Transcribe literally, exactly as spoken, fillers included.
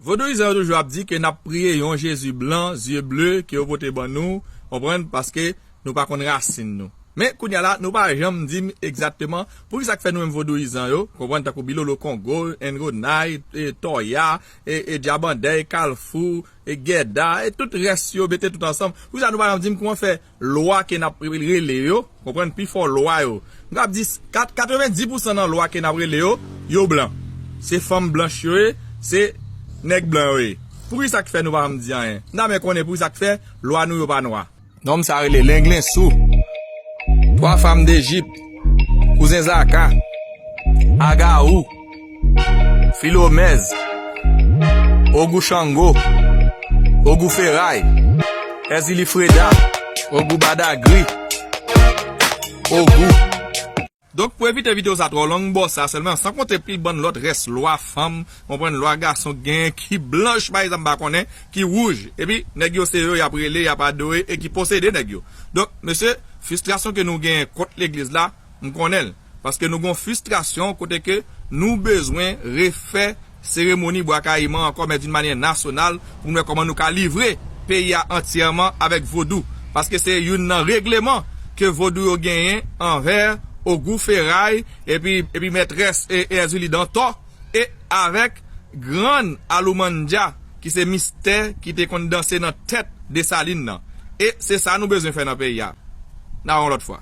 Vodouyizan yo toujou ap di ke n ap priye yon Jezi blan, zye ble, ke yo pote ban nou, konprann, paske nou pa konn rasin nou. Men, kounye a la, nou pa janm di m egzakteman poukisa k fè nou menm vodouyizan yo, konprann, tankou Bilolo Kongo, Engonay, e, Tòya, e, e, Dyabandèy, Kalfou, e, Gèda, e tout rès yo, mete tout ansanm. Poukisa nou pa janm di m kòman fè lwa ke n ap rele yo, konprann, pifò lwa yo. M kab di kat-, katrevenndis pousan nan lwa ke n ap rele yo, yo blan. Se fanm blanch yo ye, se nèg blan yo ye. Poukisa k fè nou pa janm di anyen? N ta renmen konnen poukisa k fè lwa nou yo pa nwa. Nonm sa rele Lenglensou, Twa Fanm Dejip, Kouzen Zaka, Agawou, Filomèz, Ogou Chango, Ogou Feray, Èzili Freda, Ogou Badagri, Ogou. Donk, pou evite videyo sa twò long, bò sa sèlman, san konte pil bann lòt rès lwa fanm, konprann, lwa gason genyen ki blanch, pa egzanp, m pa konnen, ki wouj. Epi, nèg yo se yo y ap rele, y ap adore e ki posede nèg yo. Donk, mesye, fristrasyon ke nou genyen kont legliz la, m konnen l. Paske nou gon fristrasyon kote ke nou bezwen refè seremoni Bwa Kayiman ankò, men d'une manière nationale, pou n wè kòman nou ka livre peyi a antyèman avèk vodou. Paske se youn nan regleman ke vodou yo genyen anvè Ogou Feray epi, epi mètrès e, e Èzili Dantò e avèk grann Aloumandja ki se mistè ki te konn danse nan tèt Desalin nan. E se sa nou bezwen fè nan peyi a. N a wè yon lòt fwa.